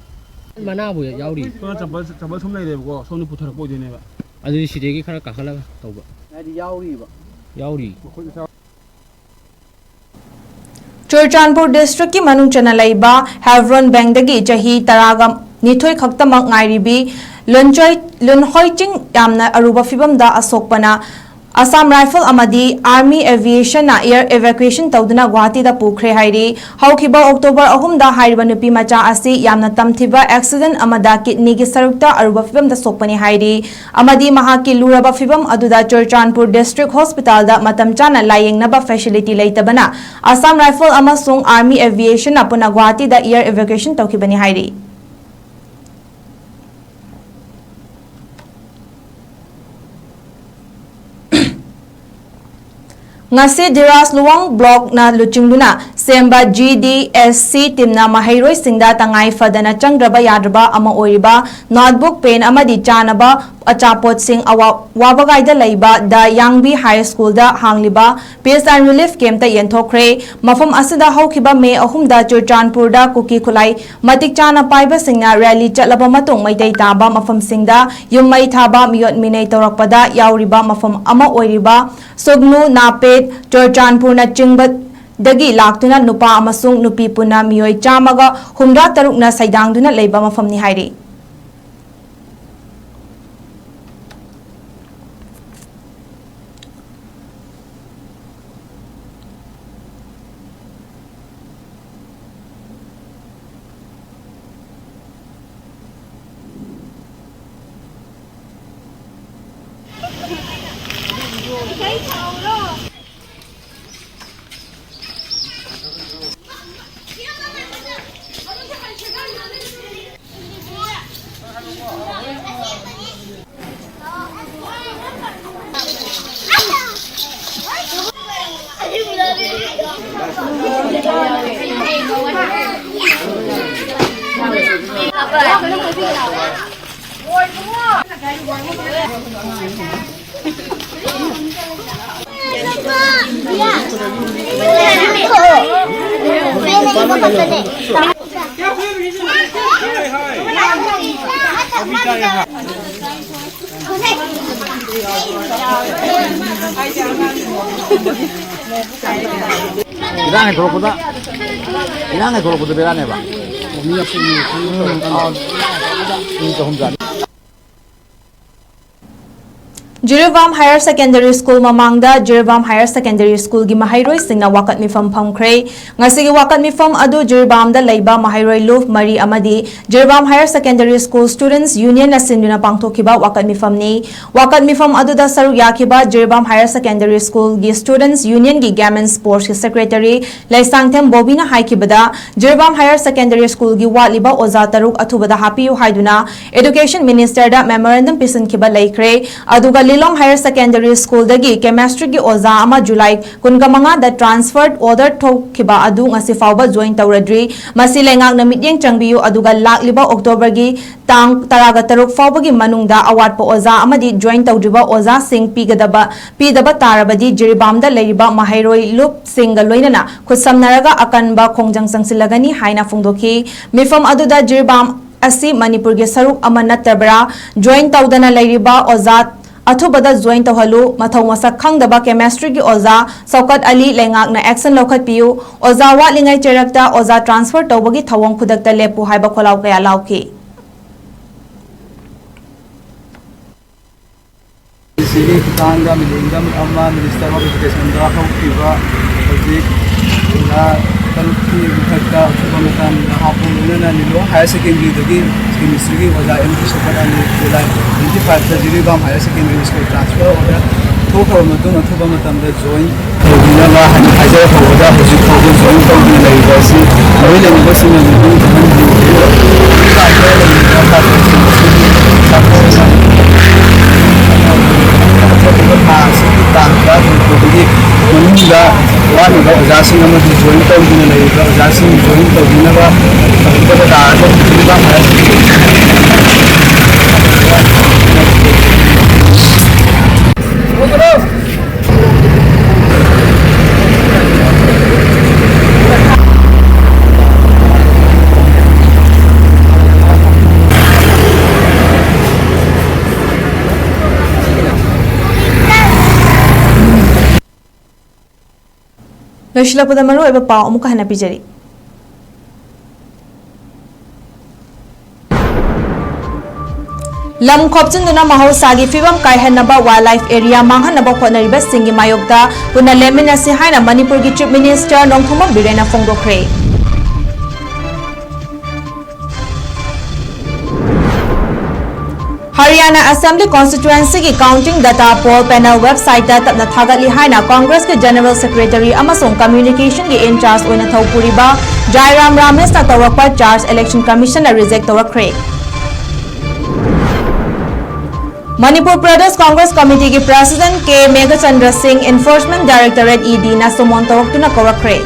ꯃꯅꯥꯕꯨ ꯌꯥꯎꯔꯤ꯫ ꯁꯣꯝꯅ ꯆꯝꯄꯜ, ꯆꯝꯄꯜ ꯁꯨꯝ ꯂꯩꯔꯦꯕꯀꯣ, ꯁꯣꯝꯗ ꯄꯨꯊꯔꯛꯄ ꯑꯣꯏꯗꯣꯏꯅꯦꯕ꯫ ꯑꯗꯨꯗꯤ ꯁꯤꯗꯒꯤ ꯈꯔ ꯀꯥꯈꯠꯂꯒ ꯇꯧꯕ꯫ ꯍꯥꯏꯗꯤ ꯌꯥꯎꯔꯤꯕ꯫ ꯌꯥꯎꯔꯤ꯫ ꯆꯨꯔꯆꯥꯟꯄꯨꯔ ꯗꯤꯁꯇ꯭ꯔꯤꯛꯀꯤ ꯃꯅꯨꯡ ꯆꯟꯅ ꯂꯩꯕ ꯍꯦꯕ꯭ꯔꯣꯟ ꯕꯦꯡꯗꯒꯤ ꯆꯍꯤ ꯇꯔꯥꯒ ꯅꯤꯊꯣꯏ ꯈꯛꯇꯃꯛ ꯉꯥꯏꯔꯤꯕꯤ ꯂꯨꯟꯆꯣꯏ, ꯂꯨꯟꯍꯣꯏ ꯆꯤꯡ ꯌꯥꯝꯅ ꯑꯔꯨꯕ ꯐꯤꯕꯝꯗ ꯑꯁꯣꯛꯄꯅ ꯑꯁꯥꯝ ꯔꯥꯏꯐꯜ ꯑꯃꯗꯤ ꯑꯥꯔꯃꯤ ꯑꯦꯚꯤꯌꯦꯁꯟꯅ ꯑꯦꯌꯔ ꯏꯚꯦꯀ꯭ꯌꯨꯌꯦꯁꯟ ꯇꯧꯗꯨꯅ ꯒꯨꯋꯥꯍꯥꯇꯤꯗ ꯄꯨꯈ꯭ꯔꯦ ꯍꯥꯏꯔꯤ꯫ ꯍꯧꯈꯤꯕ ꯑꯣꯛꯇꯣꯕꯔ ꯑꯍꯨꯝꯗ ꯍꯥꯏꯔꯤꯕ ꯅꯨꯄꯤ ꯃꯆꯥ ꯑꯁꯤ ꯌꯥꯝꯅ ꯇꯝꯊꯤꯕ ꯑꯦꯛꯁꯤꯗꯦꯟ ꯑꯃꯗ ꯀꯤꯗꯅꯤꯒꯤ ꯁꯔꯨꯛꯇ ꯑꯔꯨꯕ ꯐꯤꯕꯝꯗ ꯁꯣꯛꯄꯅꯤ ꯍꯥꯏꯔꯤ꯫ ꯑꯃꯗꯤ ꯃꯍꯥꯛꯀꯤ ꯂꯨꯔꯕ ꯐꯤꯕꯝ ꯑꯗꯨꯗ ꯆꯨꯔꯆꯥꯟꯄꯨꯔ ꯗꯤꯁꯇ꯭ꯔꯤꯛ ꯍꯣꯁꯄꯤꯇꯥꯜꯗ ꯃꯇꯝ ꯆꯥꯅ ꯂꯥꯌꯦꯡꯅꯕ ꯐꯦꯁꯤꯂꯤꯇꯤ ꯂꯩꯇꯕꯅ ꯑꯁꯥꯝ ꯔꯥꯏꯐꯜ ꯑꯃꯁꯨꯡ ꯑꯥꯔꯃꯤ ꯑꯦꯚꯤꯌꯦꯁꯟꯅ ꯄꯨꯟꯅ ꯒꯨꯋꯥꯍꯥꯇꯤꯗ ꯑꯦꯌꯔ ꯏꯚꯦꯀ꯭ꯌꯨꯌꯦꯁꯟ ꯇꯧꯈꯤꯕꯅꯤ ꯍꯥꯏꯔꯤ꯫ ꯉꯁꯤ ꯗꯤꯔꯥꯖ ꯂꯨꯋꯥꯡ ꯕ꯭ꯂꯣꯛꯅ ꯂꯨꯆꯤꯡꯗꯨꯅ ꯁꯦꯝꯕ ꯖꯤ ꯗꯤ ꯑꯦꯁ ꯁꯤ ꯇꯤꯝꯅ ꯃꯍꯩꯔꯣꯏꯁꯤꯡꯗ ꯇꯉꯥꯏ ꯐꯗꯅ ꯆꯪꯗ꯭ꯔꯕ ꯌꯥꯗ꯭ꯔꯕ ꯑꯃ ꯑꯣꯏꯔꯤꯕ ꯅꯣꯠꯕꯨꯛ, ꯄꯦꯟ ꯑꯃꯗꯤ ꯆꯥꯅꯕ ꯑꯆꯥꯄꯣꯠꯁꯤꯡ ꯑꯋꯥ-, ꯋꯥꯕꯒꯥꯏꯗ ꯂꯩꯕ ꯗ ꯌꯥꯡꯕꯤ ꯍꯥꯏ ꯁ꯭ꯀꯨꯜꯗ ꯍꯥꯡꯂꯤꯕ ꯄꯤꯁ ꯑꯦꯟ ꯔꯤꯂꯤꯐ ꯀꯦꯝꯞꯇ ꯌꯦꯟꯊꯣꯛꯈ꯭ꯔꯦ꯫ ꯃꯐꯝ ꯑꯁꯤꯗ ꯍꯧꯈꯤꯕ ꯃꯦ ꯑꯍꯨꯝꯗ ꯆꯨꯔꯆꯥꯟꯄꯨꯔꯗ ꯀꯨꯀꯤ ꯈꯨꯠꯂꯥꯏ ꯃꯇꯤꯛ ꯆꯥꯅ ꯄꯥꯏꯕꯁꯤꯡꯅ ꯔꯦꯂꯤ ꯆꯠꯂꯕ ꯃꯇꯨꯡ ꯃꯩꯇꯩ ꯇꯥꯕ ꯃꯐꯝꯁꯤꯡꯗ ꯌꯨꯝ ꯃꯩ ꯊꯥꯕ, ꯃꯤꯑꯣꯠ ꯃꯤꯅꯩ ꯇꯧꯔꯛꯄꯗ ꯌꯥꯎꯔꯤꯕ ꯃꯐꯝ ꯑꯃ ꯑꯣꯏꯔꯤꯕ ꯁꯨꯒꯅꯨ, ꯅꯥꯄꯦꯠ, ꯆꯨꯔꯆꯥꯟꯄꯨꯔꯅꯆꯤꯡꯕꯗꯒꯤ ꯂꯥꯛꯇꯨꯅ ꯅꯨꯄꯥ ꯑꯃꯁꯨꯡ ꯅꯨꯄꯤ ꯄꯨꯟꯅ ꯃꯤꯑꯣꯏ ꯆꯥꯝꯃꯒ ꯍꯨꯝꯗ꯭ꯔꯥ ꯇꯔꯨꯛꯅ ꯁꯩꯗꯥꯡꯗꯨꯅ ꯂꯩꯕ ꯃꯐꯝꯅꯤ ꯍꯥꯏꯔꯤ꯫ ꯏꯔꯥꯡ ꯍꯦꯛ ꯊꯣꯛꯂꯛꯄꯗ, ꯏꯔꯥꯡ ꯍꯦꯛ ꯊꯣꯛꯂꯛꯄꯗ ꯕꯦꯔꯥꯅꯦꯕ꯫ ꯃꯤ ꯑꯁꯤꯅꯤ ꯈꯪꯗꯕ ꯃꯇꯝꯗ꯫ ꯃꯤ ꯆꯍꯨꯝ ꯆꯥꯅꯤ꯫ ꯖꯤꯔꯤꯕꯥꯝ ꯍꯥꯌꯔ ꯁꯦꯀꯦꯟꯗꯔꯤ ꯁ꯭ꯀꯨꯜ ꯃꯃꯥꯡꯗ ꯖꯤꯔꯤꯕꯥꯝ ꯍꯥꯌꯔ ꯁꯦꯀꯦꯟꯗꯔꯤ ꯁ꯭ꯀꯨꯜꯒꯤ ꯃꯍꯩꯔꯣꯏꯁꯤꯡꯅ ꯋꯥꯀꯠ ꯃꯤꯐꯝ ꯐꯝꯈ꯭ꯔꯦ꯫ ꯉꯁꯤꯒꯤ ꯋꯥꯀꯠ ꯃꯤꯐꯝ ꯑꯗꯨ ꯖꯤꯔꯤꯕꯥꯝꯗ ꯂꯩꯕ ꯃꯍꯩꯔꯣꯏ ꯂꯨꯞ ꯃꯔꯤ ꯑꯃꯗꯤ ꯖꯤꯔꯤꯕꯥꯝ ꯍꯥꯌꯔ ꯁꯦꯀꯦꯟꯗꯔꯤ ꯁ꯭ꯀꯨꯜ ꯁ꯭ꯇꯨꯗꯦꯟꯠꯁ ꯌꯨꯅꯤꯌꯟꯅ ꯁꯤꯟꯗꯨꯅ ꯄꯥꯡꯊꯣꯛꯈꯤꯕ ꯋꯥꯀꯠ ꯃꯤꯐꯝꯅꯤ꯫ ꯋꯥꯀꯠ ꯃꯤꯐꯝ ꯑꯗꯨꯗ ꯁꯔꯨꯛ ꯌꯥꯈꯤꯕ ꯖꯤꯔꯤꯕꯥꯝ ꯍꯥꯌꯔ ꯁꯦꯀꯦꯟꯗꯔꯤ ꯁ꯭ꯀꯨꯜꯒꯤ ꯁ꯭ꯇꯨꯗꯦꯟꯠꯁ ꯌꯨꯅꯤꯌꯟꯒꯤ ꯒꯦꯝ ꯑꯦꯟ ꯁ꯭ꯄꯣꯔꯠꯁꯀꯤ ꯁꯦꯀ꯭ꯔꯦꯇꯔꯤ ꯂꯩꯁꯥꯡꯊꯦꯝ ꯕꯣꯕꯤꯅ ꯍꯥꯏꯈꯤꯕꯗ, ꯖꯤꯔꯤꯕꯥꯝ ꯍꯥꯌꯔ ꯁꯦꯀꯦꯟꯗꯔꯤ ꯁ꯭ꯀꯨꯜꯒꯤ ꯋꯥꯠꯂꯤꯕ ꯑꯣꯖꯥ ꯇꯔꯨꯛ ꯑꯊꯨꯕꯗ ꯍꯥꯞꯄꯤꯌꯨ ꯍꯥꯏꯗꯨꯅ ꯑꯦꯗꯨꯀꯦꯁꯟ ꯃꯤꯅꯤꯁꯇꯔꯗ ꯃꯦꯃꯣꯔꯦꯟꯗꯝ ꯄꯤꯁꯤꯟꯈꯤꯕ ꯂꯩꯈ꯭ꯔꯦ꯫ ꯑꯗꯨꯒ ꯂꯤꯂꯣꯡ ꯍꯥꯌꯔ ꯁꯦꯀꯦꯟꯗꯔꯤ ꯁ꯭ꯀꯨꯜꯗꯒꯤ ꯀꯦꯃꯦꯁꯇ꯭ꯔꯤꯒꯤ ꯑꯣꯖꯥ ꯑꯃ ꯖꯨꯂꯥꯏ ꯀꯨꯟꯒ ꯃꯉꯥꯗ ꯇ꯭ꯔꯥꯟꯁꯐꯔ ꯑꯣꯔꯗꯔ ꯊꯣꯛꯈꯤꯕ ꯑꯗꯨ ꯉꯁꯤ ꯐꯥꯎꯕ ꯖꯣꯏꯟ ꯇꯧꯔꯗ꯭ꯔꯤ꯫ ꯃꯁꯤ ꯂꯩꯉꯥꯛꯅ ꯃꯤꯠꯌꯦꯡ ꯆꯪꯕꯤꯌꯨ, ꯑꯗꯨꯒ ꯂꯥꯛꯂꯤꯕ ꯑꯣꯛꯇꯣꯕꯔꯒꯤ ꯇꯥꯡ ꯇꯔꯥꯒ ꯇꯔꯨꯛ ꯐꯥꯎꯕꯒꯤ ꯃꯅꯨꯡꯗ ꯑꯋꯥꯠꯄ ꯑꯣꯖꯥ ꯑꯃꯗꯤ ꯖꯣꯏꯟ ꯇꯧꯗ꯭ꯔꯤꯕ ꯑꯣꯖꯥꯁꯤꯡ ꯄꯤꯒꯗꯕ, ꯄꯤꯗꯕ ꯇꯥꯔꯕꯗꯤ ꯖꯤꯔꯤꯕꯥꯝꯗ ꯂꯩꯔꯤꯕ ꯃꯍꯩꯔꯣꯏ ꯂꯨꯞꯁꯤꯡꯒ ꯂꯣꯏꯅꯅ ꯈꯨꯠꯁꯝꯅꯔꯒ ꯑꯀꯟꯕ ꯈꯣꯡꯖꯪ ꯆꯪꯁꯤꯜꯂꯒꯅꯤ ꯍꯥꯏꯅ ꯐꯣꯡꯗꯣꯛꯈꯤ꯫ ꯃꯤꯐꯝ ꯑꯗꯨꯗ ꯖꯤꯔꯤꯕꯥꯝ ꯑꯁꯤ ꯃꯅꯤꯄꯨꯔꯒꯤ ꯁꯔꯨꯛ ꯑꯃ ꯅꯠꯇꯕ꯭ꯔꯥ? ꯖꯣꯏꯟ ꯇꯧꯗꯅ ꯂꯩꯔꯤꯕ ꯑꯣꯖꯥ ꯑꯊꯨꯕꯗ ꯖꯣꯏꯟ ꯇꯧꯍꯜꯂꯨ꯫ ꯃꯊꯧ ꯃꯁꯛ ꯈꯪꯗꯕ ꯀꯦꯃꯦꯁꯇ꯭ꯔꯤꯒꯤ ꯑꯣꯖꯥ ꯁꯧꯀꯠ ꯑꯂꯤ ꯂꯩꯉꯥꯛꯅ ꯑꯦꯛꯁꯟ ꯂꯧꯈꯠꯄꯤꯌꯨ꯫ ꯑꯣꯖꯥ ꯋꯥꯠꯂꯤꯉꯩ ꯆꯩꯔꯛꯇ ꯑꯣꯖꯥ ꯇ꯭ꯔꯥꯟꯁꯐꯔ ꯇꯧꯕꯒꯤ ꯊꯧꯑꯣꯡ ꯈꯨꯗꯛꯇ ꯂꯦꯞꯄꯨ ꯍꯥꯏꯕ ꯈꯣꯜꯂꯥꯎ ꯀꯌꯥ ꯂꯥꯎꯈꯤ꯫ ꯁꯤꯒꯤ ꯈꯨꯠꯊꯥꯡꯗ ꯃꯦꯃꯣꯔꯦꯟꯗꯝ ꯑꯃ ꯃꯤꯅꯤꯁꯇꯔ ꯑꯣꯐ ꯏꯗꯨꯀꯦꯁꯟꯗ ꯍꯧꯈꯤꯕ ꯍꯧꯖꯤꯛ ꯑꯣꯖꯥ ꯇꯔꯨꯛꯀꯤ ꯃꯊꯛꯇ ꯑꯊꯨꯕ ꯃꯇꯝꯗ ꯍꯥꯞꯄ ꯂꯣꯏꯅꯅ ꯂꯤꯂꯣꯡ ꯍꯥꯌꯔ ꯁꯦꯀꯦꯟꯗꯔꯤꯗꯒꯤ ꯀꯦꯃꯤꯁꯇ꯭ꯔꯤꯒꯤ ꯑꯣꯖꯥ ꯑꯦꯝ ꯗꯤ ꯁꯣꯀꯠ ꯑꯅꯤ ꯖꯨꯂꯥꯏ ꯇ꯭ꯋꯦꯟꯇꯤ ꯐꯥꯏꯚꯇ Jiribam higher secondary school transfer order ꯊꯣꯛꯈ꯭ꯔꯕ ꯃꯇꯨꯡ ꯑꯊꯨꯕ ꯃꯇꯝꯗ ꯖꯣꯏꯟ ꯇꯧꯕꯤꯅꯕ ꯍꯥꯏꯅ ꯍꯥꯏꯖꯔꯛꯄꯗ ꯍꯧꯖꯤꯛ ꯐꯥꯎꯕ ꯖꯣꯏꯟ ꯇꯧꯗꯨꯅ ꯂꯩꯔꯤꯕ ꯑꯁꯤ ꯃꯔꯤ ꯂꯩꯅꯕꯁꯤꯡꯅ ꯃꯤꯄꯨꯝ ꯈꯪꯍꯟꯕꯤꯌꯨ꯫ ꯂꯩꯔꯤꯕ ꯁꯥꯇ꯭ꯔꯁꯤꯡ ꯑꯁꯤꯒꯤ ꯁꯥꯇ꯭ꯔ ꯊꯥ ꯑꯁꯤꯒꯤ ꯇꯥꯡ ꯇꯔꯥꯇꯔꯨꯛ ꯐꯥꯎꯕꯒꯤ ꯃꯅꯨꯡꯗ ꯋꯥꯠꯂꯤꯕ ꯑꯣꯖꯥꯁꯤꯡ ꯑꯃꯗꯤ ꯖꯣꯏꯟ ꯇꯧꯗꯨꯅ ꯂꯩꯔꯤꯕ ꯑꯣꯖꯥꯁꯤꯡ ꯖꯣꯏꯟ ꯇꯧꯕꯤꯅꯕ ꯇꯧꯕꯤꯗꯕ ꯇꯥꯔꯒꯗꯤ ꯂꯩꯕꯥꯛ ꯚꯥꯔꯠ ꯂꯣꯏꯁꯤꯜꯂꯛꯄꯗ ꯃꯔꯨꯑꯣꯏꯕ ꯄꯥꯎ ꯑꯃꯨꯛꯀ ꯍꯟꯅ ꯄꯤꯖꯔꯤ꯫ ꯂꯝ ꯈꯣꯞꯆꯤꯟꯗꯨꯅ ꯃꯍꯧꯁꯥꯒꯤ ꯐꯤꯕꯝ ꯀꯥꯏꯍꯟꯅꯕ, ꯋꯥꯏꯜ ꯂꯥꯏꯐ ꯑꯦꯔꯤꯌꯥ ꯃꯥꯡꯍꯟꯅꯕ ꯍꯣꯠꯅꯔꯤꯕꯁꯤꯡꯒꯤ ꯃꯥꯌꯣꯛꯇ ꯄꯨꯟꯅ ꯂꯦꯞꯃꯤꯟꯅꯁꯤ ꯍꯥꯏꯅ ꯃꯅꯤꯄꯨꯔꯒꯤ ꯆꯤꯐ ꯃꯤꯅꯤꯁꯇꯔ ꯅꯣꯡꯊꯣꯝꯕꯝ ꯕꯤꯔꯦꯟꯅ ꯐꯣꯡꯗꯣꯛꯈ꯭ꯔꯦ꯫ ꯍꯔꯤꯌꯥꯅꯥ ꯑꯦꯁꯦꯝꯕ꯭ꯂꯤ ꯀꯣꯟꯁꯇꯤꯇ꯭ꯋꯦꯟꯁꯤꯒꯤ ꯀꯥꯎꯟꯇꯤꯡ ꯗꯇꯥ ꯄꯣꯜ ꯄꯦꯅꯦꯜ ꯋꯦꯕꯁꯥꯏꯠꯇ ꯇꯞꯅ ꯊꯥꯒꯠꯂꯤ ꯍꯥꯏꯅ ꯀꯣꯡꯒ꯭ꯔꯦꯁꯀꯤ ꯖꯦꯅꯔꯦꯜ ꯁꯦꯀ꯭ꯔꯦꯇꯔꯤ ꯑꯃꯁꯨꯡ ꯀꯝꯃ꯭ꯌꯨꯅꯤꯀꯦꯁꯟꯒꯤ ꯏꯟꯆꯥꯔꯖ ꯑꯣꯏꯅ ꯊꯧ ꯄꯨꯔꯤꯕ ꯖꯥꯏꯔꯥꯝ ꯔꯥꯃꯦꯁꯅ ꯇꯧꯔꯛꯄ ꯆꯥꯔꯖ ꯏꯂꯦꯛꯁꯟ ꯀꯃꯤꯁꯟꯅ ꯔꯤꯖꯦꯛ ꯇꯧꯔꯛꯈ꯭ꯔꯦ꯫ ꯃꯅꯤꯄꯨꯔ ꯄ꯭ꯔꯗꯦꯁ ꯀꯣꯡꯒ꯭ꯔꯦꯁ ꯀꯃꯤꯇꯤꯒꯤ president K Meghachandra Singh enforcement directorate, E ꯗꯤꯅ ꯁꯨꯃꯣꯟ ꯇꯧꯔꯛꯇꯨꯅ ꯀꯧꯔꯛꯈ꯭ꯔꯦ꯫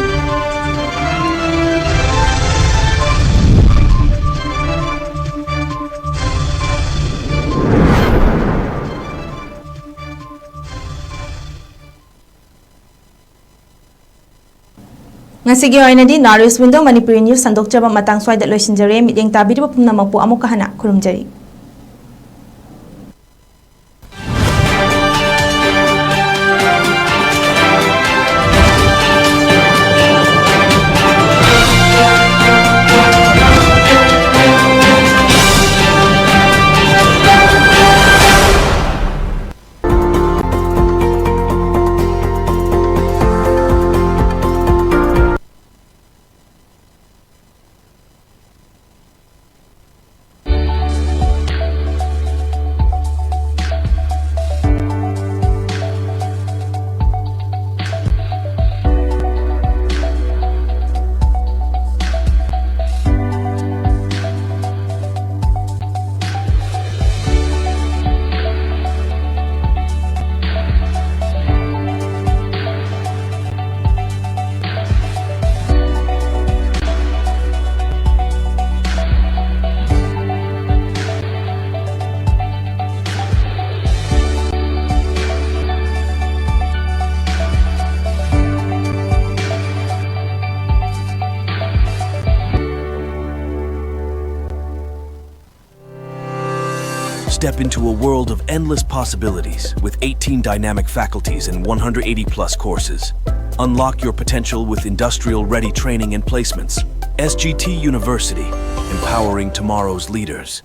ꯉꯁꯤꯒꯤ ꯑꯣꯏꯅꯗꯤ ꯅꯥꯔꯤꯁ ꯋꯤꯟꯗꯣ ꯃꯅꯤꯄꯨꯔꯤ ꯅ꯭ꯌꯨꯁ ꯁꯟꯗꯣꯛꯆꯕ ꯃꯇꯥꯡ ꯁ꯭ꯋꯥꯏꯗ ꯂꯣꯏꯁꯤꯟꯖꯔꯦ꯫ ꯃꯤꯠꯌꯦꯡ ꯇꯥꯕꯤꯔꯤꯕ ꯄꯨꯝꯅꯃꯛꯄꯨ ꯑꯃꯨꯛꯀ ꯍꯟꯅ ꯈꯨꯔꯨꯝꯖꯔꯤ꯫ Step into a world of endless possibilities with eighteen dynamic faculties and one hundred eighty plus courses. Unlock your potential with industrial ready training and placements. S G T University, empowering tomorrow's leaders.